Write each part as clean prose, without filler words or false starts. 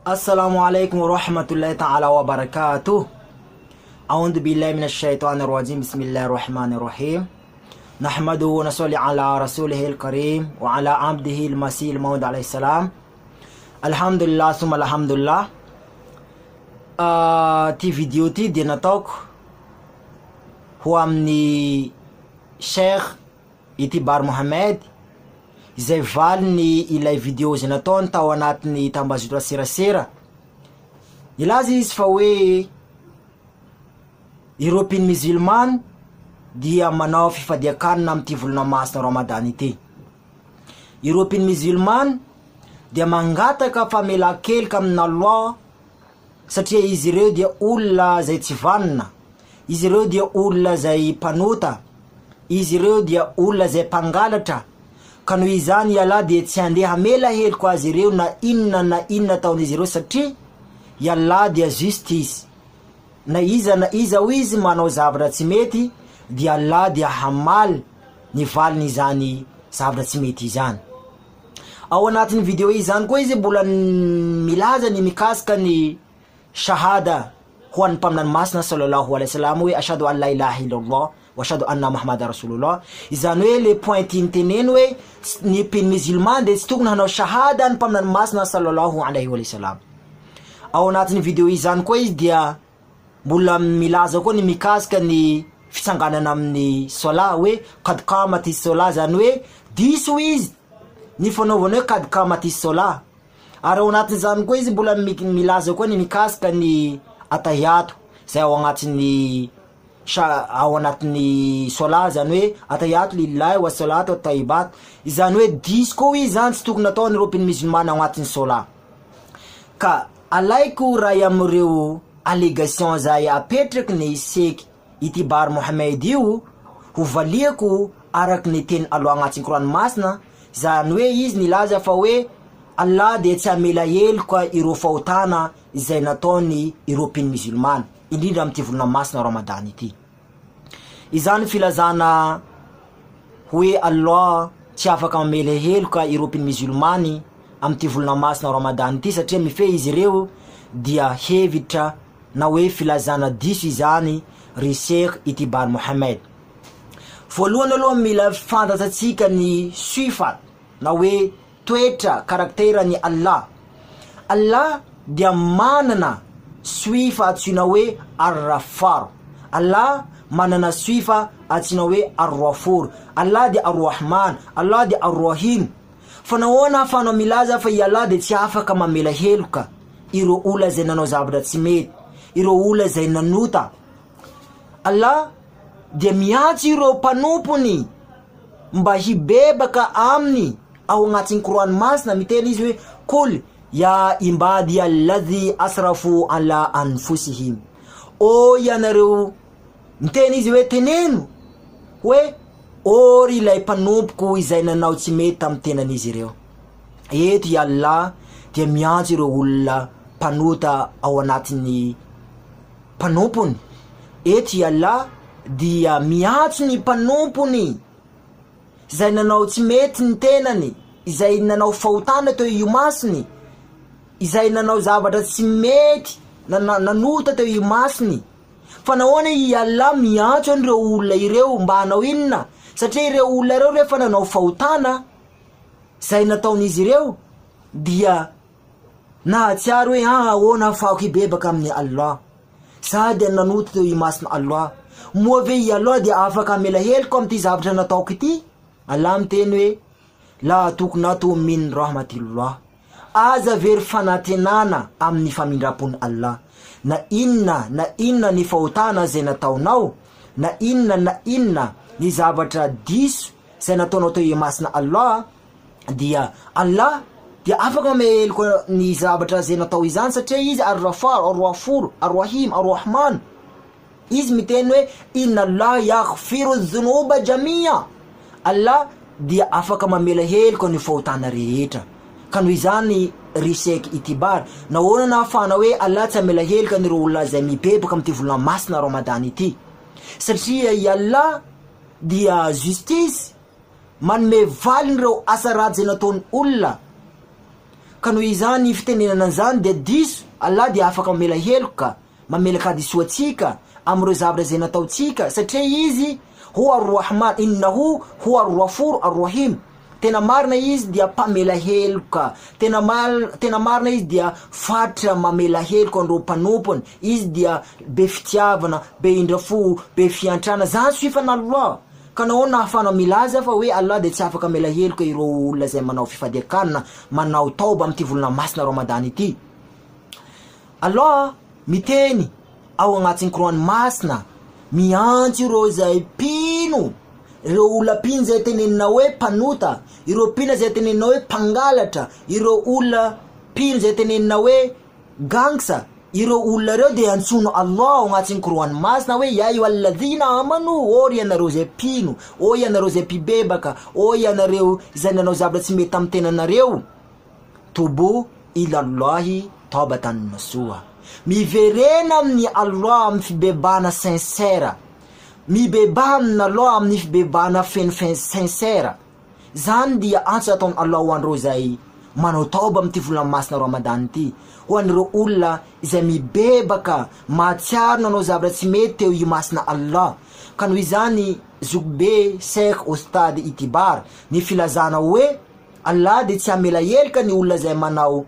Assalamu alaikum wa rahmatullahi ta'ala wa barakatuh. A'udhu billahi minash shaitani rajim. Bismillahir rahmanir rahim. Nahmaduhu wa nusalli ala rasulihil karim wa ala abdihi al-masih al-maud alayhi salam. Alhamdulillah summa alhamdulillah. Ah, ty vidéo ty dia nataoko ho amin'ny Cheikh Itibar Mohamed izay valiny ilay video izay nataony tao anatin'ny tambazotra serasera. Nilaza izy fa hoe ireo mpino musulman dia manao fifadian-kanina amin'ity volana masina Ramadan ity. Ireo mpino musulman dia mangataka famelan-keloka amin'Allah satria izy ireo dia olona izay tsy vanona, izy ireo dia olona izay mpanota, izy ireo dia olona izay mpangalatra, ka noho izany i Allah dia tsy handeha hamela heloka azy ireo na inona na inona ataon'izy ireo satria i Allah dia juste izy, na iza na iza hoy izy manao zavatra tsy mety dia Allah dia hamaly ny valin'izany zavatra tsy mety izany. Ao anatin'ny video izany koa izy mbola milaza ny mikasika ny shahada ho an'ny Mpaminany masina sallallahu alaihi wasallam hoe ashadu an la ilaha illallah wa ashadu anna Muhammad rasulullah, izany hoe le point tiany teneny hoe ny mpino musulman dia tsy tokony hanao shahada ny Mpaminany masina sallallahu alaihi wasallam. Ao anatin'ny video izany koa izy dia Mbola milaza koa ny mikasika ny fitsanganana amin'ny Solah hoe qad qamati solah izany hoe diso izy ny fanaovana hoe qad qamati solah. Ary ao anatin'izany koa izy mbola milaza koa ny mikasika ny atahiato izay ao anatin'ny sha- ao anatin'ny solah izany hoe atahiato lillahi wa salatu wa tayyibat izany hoe diso koa izy izany tsy tokony ataon'ireo mpino musulmana ao anatin'ny solah. Ka alaiko ray amin'ireo allégation zay apetraky ny Sheikh Itibar Mohamed io ho valiako araky ny teny aloha agnatin'ny Korany masina, zany hoe izy nilaza fa hoe Allah dia tsy hamela heloka ireo fahotana izay nataony ireo mpino musulmana, indrindra amin'ity volana masina Ramadan ity. Izany filazana hoe Allah tsy afaka mamela heloka ireo mpino musulmany amin'ity volana masina Ramadan ity satria mifehy izy ireo dia hevitra na hoe filazana diso izany ry Sheikh Itibar Mohammed. Voalohany aloha mila fantatsatsika ny sifat na hoe toetra, caractère, ny Allah. Allah dia manana swifa antsoina hoe Ar-Raffar. Allah manana swifa antsoina hoe Ar-Rafour. Allah dia Ar-Rahman, Allah dia Ar-Rahim. Fa nahoana ahafahanao milaza fa i Allah dia tsy afaka mamela heloka ireo olona izay nanao zavatra tsy mety, ireo olona izay nanota? Allah dia miantso ireo mpanompony mba hibebaka aminy ao agnatin'ny Kor'any masina, miteny izy hoe, Kul ya ibadi alladhi asrafu ala anfusihim, Ô ianareo, miteny izy hoe, teneno hoe, Ô ry ilay mpanompoko izay nanao tsy mety tamin'ny tenan'izy ireo. Eto i Allah dia miantso ireo olona mpanota ao anatin'ny mpanompony. Eto i Allah dia miantso ny mpanompony izay nanao tsy mety ny tenany, izay nanao fahotana teo imasony, izay nanao zavatra tsy mety, nanota teo imasony. Fa nahoana i Allah miantso an'ireo olona ireo mba hanao inona? Satria ireo olona ireo rehefa nanao fahotana, izay nataon'izy ireo dia Nahatsiaro hoe ah ahoana ahafahako hibebaka amin'i Allah? Za dia nanota teo imason'i Allah. Moa ve i Allah dia afaka hamela heloka amin'ity zavatra nataoko ity? Allah miteny hoe, La tuqnatu min rahmatillah. Aza very fanantenana amin'ny famindram-pon'i Allah. Na inona na inona ny fahotana izay nataonao, na inona na inona ny zavatra diso izay nataonao teo imason'i Allah, dia Allah dia afaka mamehy heloka ny zavatra izay natao izany satria izy Ar-Ghafar, Ar-Ghafur, Ar-Rahim, Ar-Rahman. Izy miteny hoe Inna Allah yaghfiru dhunuba jami'a. Allah dia afaka mamela heloka ny fahotana rehetra. Ka noho izany ry Sheikh Itibar, nahoana nahafahana hoe Allah tsy hamela heloka an'ireo olona izay mibebaka amin'ity volana masina Ramadan ity? Satria i Allah dia justice Manome valiny ireo asa ratsy izay nataon'ny olona. Ka noho izany fitenenana an'izany dia diso, Allah dia afaka mamela heloka, mamela kadisoantsika amin'ireo zavatra izay nataontsika satria Izy Huwa Ar-Rahman, Innahu Huwa Ar-Ghafur Ar-Rahim, tena marina Izy dia mpamela heloka, tena tena marina Izy dia fatra mamela heloka an'ireo mpanompony, Izy dia be fitiavana, be indra fo, be fiantrana, zany sifan'Allah. Ka nahoana ahafahanao milaza fa hoe Allah dia tsy afaka mamela heloka ireo olona izay manao fifadian-kanina, manao taoba amin'ity volana masina Ramadan ity? Allah miteny ao agnatin'ny Kor'any masina, miantso ireo izay mpino, ireo olona mpino izay tenenina hoe mpanota, ireo mpino izay tenenina hoe mpangalatra, ireo olona mpino izay tenenina hoe gangsa, ireo olona ireo dia antsoina Allah ao agnatin'ny Kor'any masina hoe ya ayyuhalladhina amanu, ô ry ianareo izay mpino, ô ianareo izay mpibebaka, ô ianareo izay nanao zavatra tsy mety tamin'ny tenanareo. Tobo ila Allahi tawbatan nasuha. Miverena amin'i Allah amin'ny fibebahana sincère. Mibebaha amin'Allah amin'ny fibebahana feno sincère. Izany dia antso ataon'i Allah ho an'ireo izay manao taoba amin'ity volana masina Ramadan ity, ho an'ireo olona izay mibebaka, mahatsiaro nanao zavatra tsy mety teo imason'i Allah. Ka noho izany, zokibe Cheikh Ostad Itibar, ny filazana hoe, Allah dia tsy hamela heloka ny olona izay manao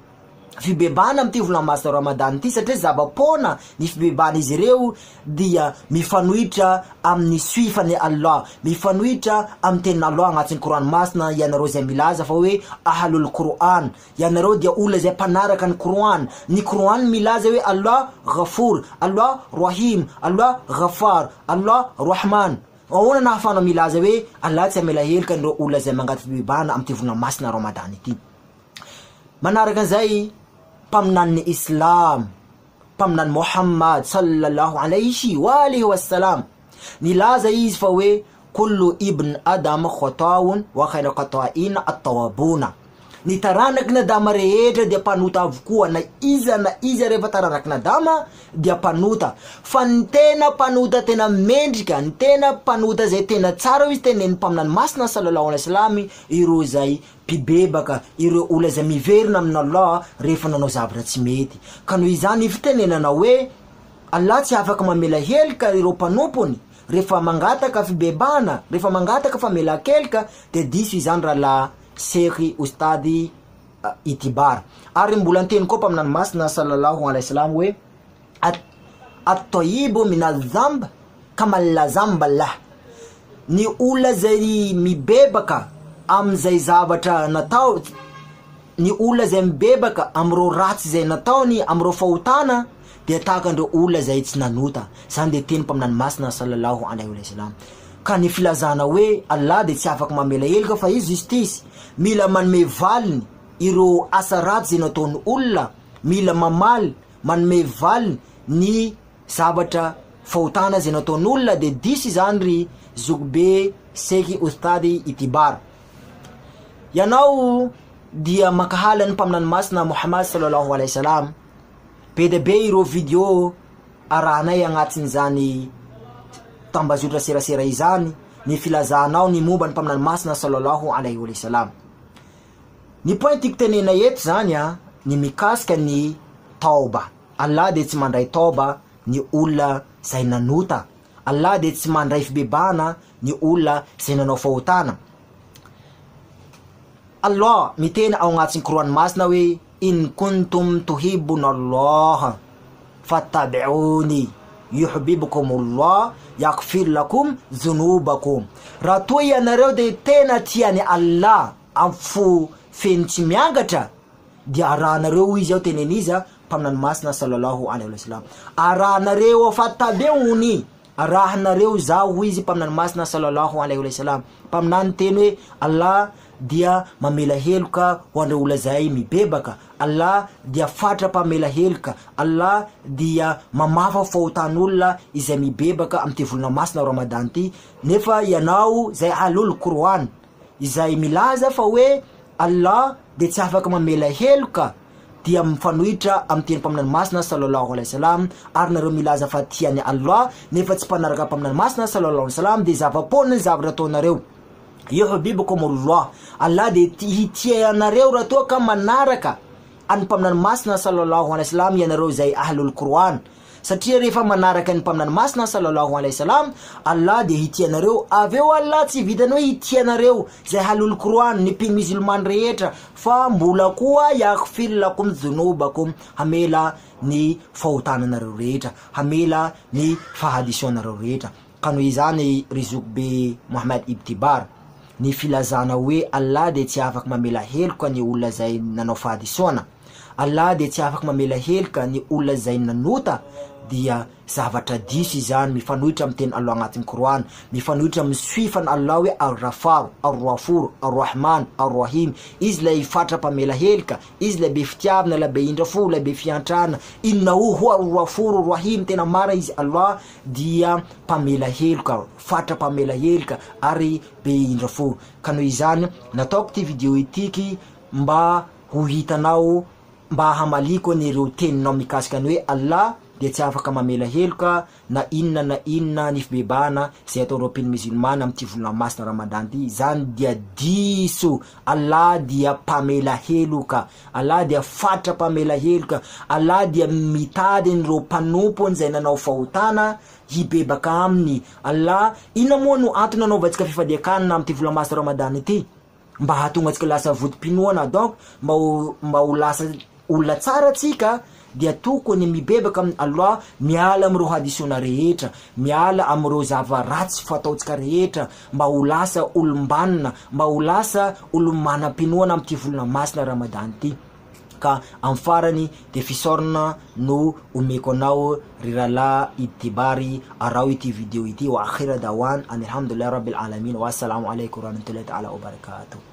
fibebahana amin'ity volana masina Ramadan ity satria zava-poana ny fibebahan'izy ireo dia mifanohitra amin'ny suifan'i Allah, mifanohitra amin'ny tenin'Allah agnatin'ny Kor'any masina ianareo izay milaza fa hoe Ahlul Qur'an, ianareo dia olona izay mpanaraka ny Kor'any, ny Kor'any milaza hoe Allah Ghafour, Allah Rahim, Allah Ghaffar, Allah Rahman. Ahoana no ahafahanao milaza hoe Allah tsy hamela heloka an'ireo olona izay mangaty fibebahana amin'ity volana masina Ramadan ity? Manaraka an'izay, Mpaminanin'ny Islam, Mpaminany Mohammad sallallahu alayhi wa alihi wa sallam, nilaza izy fa hoe Kullu ibn Adam khata'un wa khayru khata'ina at-tawwabuna. Ny taranaky ny Adama rehetra dia mpanota avokoa, na iza na iza rehefa taranaky ny Adama dia mpanota. Fa ny tena mpanota tena mendrika, ny tena mpanota izay tena tsara hoy izy tenenin'ny Mpaminany masina sallallahu alaihi wasallam, ireo izay mpibebaka, ireo olona izay miverina amin'Allah rehefa nanao zavatra tsy mety. Ka noho izany fitenenana hoe Allah tsy afaka mamela heloka ireo mpanompony rehefa mangataka fibebahana, rehefa mangataka famelan-keloka dia diso izany rahalahy Sheikh Oustad Itibar. Ary mbola niteny koa Mpaminany Masina Sallallahu Alaihi Wasallam hoe, At-tayyibu min al-dhanb kaman la zamba lah. Ny olona izay mibebaka amin'izay zavatra natao, ny olona izay mibebaka amin'ireo ratsy izay nataony, amin'ireo fahotana, dia tahaka an'ireo olona izay tsy nanota. Izany dia teny Mpaminany Masina Sallallahu Alaihi Wasallam. Ka ny filazana hoe Allah dia tsy afaka mamela heloka fa Izy justice, mila manome valiny ireo asa ratsy izay nataon'ny olona, mila mamaly, manome valiny ny zavatra fahotana izay nataon'olona dia diso izany ry zokibe Sheikh Oustad Itibar. Ianao dia mankahala ny Mpaminany Masina Muhammad Sallallahu Alaihi Wasallam. Be dia be ireo video arahanay agnatin'izany tambazotra serasera izany ny filazanao ny momba ny Mpaminany Masina Sallallahu Alaihi Wasallam. Ny point tiako tenena eto zany a, ny mikasika ny taoba. Allah dia tsy mandray taoba ny olona zay nanota. Allah dia tsy mandray fibebahana ny olona zay nanao fahotana. Allah miteny ao agnatin'ny Kor'any masina hoe In kuntum tuhibbuna Allah fattabi'uni yuhbibkumullah yaghfir lakum dhunubakum. Raha toa ianareo dia tena tia an'i Allah amin'ny fo feno tsy miangatra dia arahanareo hoy izy ao tenen'iza Mpaminany masina sallallahu alaihi wasallam arahanareo ao fattabi'uni Arahinareo izaho, hoy izy, Mpaminany masina Sallallahu alaihi wa sallam. Mpaminany niteny hoe, Allah dia mamela heloka ho an'ireo olona izay mibebaka. Allah dia fatra mpamela heloka. Allah dia mamafa fahotan'olona izay mibebaka amin'ity volana masina Ramadan ity. Nefa ianao izay Ahlul Qur'an, izay milaza fa hoe Allah dia tsy afaka mamela heloka, dia mifanohitra amin'ny teny Mpaminany Masina Sallallahu alaihi wasallam, ary nareo milaza fa tia an'i Allah nefa tsy mpanaraka Mpaminany Masina Sallallahu alaihi wasallam dia zava-poana ny zavatra ataonareo. Yuhbibukumullah, Allah dia hitia anareo raha toa ka manaraka. an'ny Mpaminany masina Sallallahu alaihi wasallam ianareo izay Ahlul Qur'an, satria rehefa manaraka ny Mpaminany masina Sallallahu alaihi wasallam, Allah dia hitia anareo, avy eo Allah tsy vitan'ny hoe hitia anareo izay Ahlul Qur'an, ny mpino musulman rehetra, fa mbola koa yaghfir lakum dhunubakum, hamela ny fahotananareo rehetra, hamela ny fahadisoanareo rehetra. Ka noho izany ry zokibe Mohammed Ibtibar, ny filazana hoe Allah dia tsy afaka mamela heloka ny olona izay nanao fahadisoana, Allah dia tsy afaka mamela heloka ny olona izay nanota dia zavatra diso izany, mifanohitra amin'ny tenin'i Allah agnatin'ny Kor'any, mifanohitra amin'ny sifan'i Allah hoe Ar-Ghafar, Ar-Ghafur, Ar-Rahman, Ar-Rahim, Izy ilay fatra mpamela heloka, Izy ilay be fitiavana, ilay be indra fo, ilay be fiantrana, Innahu huwa Ar-Ghafur Ar-Rahim, tena marina Izy Allah dia mpamela heloka, fatra mpamela heloka ary be indra fo. Ka noho izany, nataoko ity video ity mba ho hitanao, mba hamaliako an'ireo teninao mikasika ny hoe Allah dia tsy afaka mamela heloka na inona na inona ny fibebahana izay ataon'ireo mpino musulmana amin'ity volana masina Ramadan ity, izany dia diso, Allah dia mpamela heloka, Allah dia fatra mpamela heloka, Allah dia mitady an'ireo mpanompony izay nanao fahotana hibebaka aminy, Allah, inona moa no antony nanaovantsika fifadian-kanina amin'ity volana masina Ramadan ity? Mba hahatonga antsika lasa votom-pinoana donc mba ho mba ho lasa olona tsara antsika dia tokony mibebaka amin'i Allah, miala amin'ireo hadisoana rehetra, miala amin'ireo zava-ratsy fataontsika rehetra mba ho lasa olom-banona, mba ho lasa olo-manam-pinoana amin'ity volana masina Ramadan ity. Ka amin'ny farany dia fisaorana no omeko anao ry rahalahy Idtibary, araho ity video ity, wa akhira dawan anilhamdulillahi rabbil alamin, wa assalamu alaikum warahmatullahi ta'ala wabarakatuh.